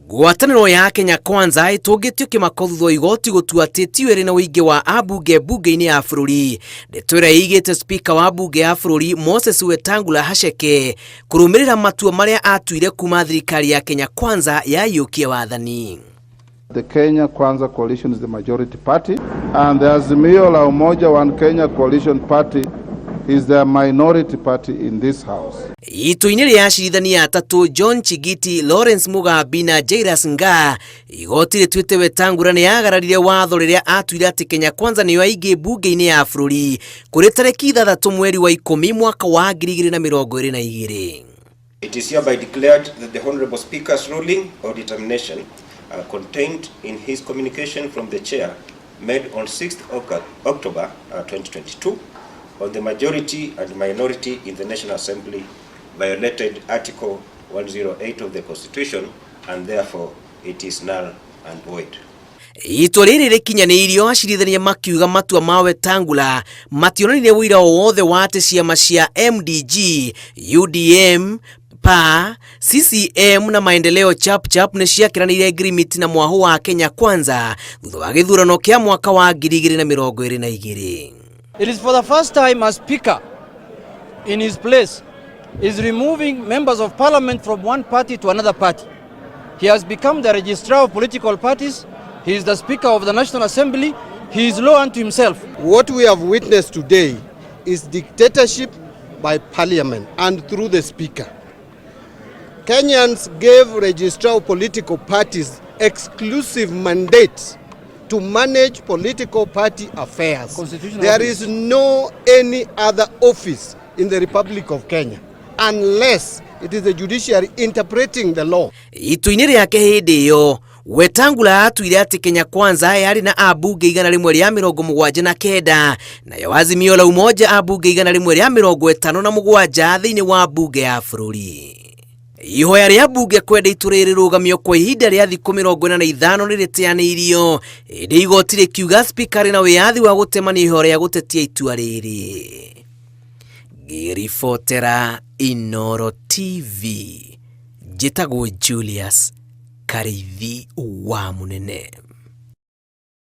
Ngwatanĩro ya Kenya Kwanza ĩtũngĩtio kĩmako thutha wa igoti gũtua atĩ tiyo ĩrĩ na ũingĩ wa ambunge mbunge-inĩ ya bũrũri. Ndeto ĩrĩa ĩigĩte spika wa mbunge ya bũrũri Moses Wetangula haceke kũrũmĩrĩra matua marĩa atuire kuma thirikari ya Kenya Kwanza yaiyũkia wathani. The Kenya Kwanza Coalition is the majority party and the Azimio la Umoja One Kenya Coalition Party is the minority party in this house. Itua-inĩ rĩa acirithania atatũ John Chigiti, Lawrence Mugambi na Jairus Ngaah, igoti rĩtuĩte Wetangula nĩ agararire watho rĩrĩa atuire atĩ Kenya Kwanza nĩyo aingĩ mbunge-inĩ ya bũrũri kũrĩ tarĩki 6 mweri wa 10 mwaka wa 2022. It is hereby declared that the Honorable Speaker's ruling or determination contained in his communication from the chair made on 6th October 2022 on the majority and minority in the National Assembly violated Article 108 of the Constitution and therefore it is null and void. Itua rĩrĩ rĩkinyanĩirio acirithania makiuga matua ma Wetangula mationanirie ũira o wothe wa atĩ ciama cia MDG, UDM, PA, CCM na Maendeleo Chapchap nĩ ciakĩranĩire ngirimiti na mwahũ wa Kenya Kwanza thutha wa gĩthurano kĩa mwaka wa 2022. It is for the first time a speaker in his place is removing members of parliament from one party to another party. He has become the registrar of political parties. He is the speaker of the National Assembly. He is law unto himself. What we have witnessed today is dictatorship by parliament and through the speaker. Kenyans gave registrar of political parties exclusive mandate to manage political party affairs. Constitutional There office. is no any other office in the Republic of Kenya unless it is the judiciary interpreting the law. Itua-inĩ rĩake hĩndĩ ĩyo Wetangula atuire atĩ Kenya Kwanza yarĩ na ambunge 179 nayo Azimio la Umoja ambunge 157 thĩinĩ wa mbunge ya bũrũri. Ihoya rĩa mbunge kwenda itua rĩrĩ rĩrũgamio kwa ihinda rĩa thikũ 45 nĩ rĩteanĩirio ĩndĩ igoti rĩkiuga spika arĩ na wĩyathi wa gũtemania ihoya rĩa gũtetia itua rĩrĩ. Ngĩribotera Inooro TV njĩtagwo Julius Karĩithi wa Mũnene.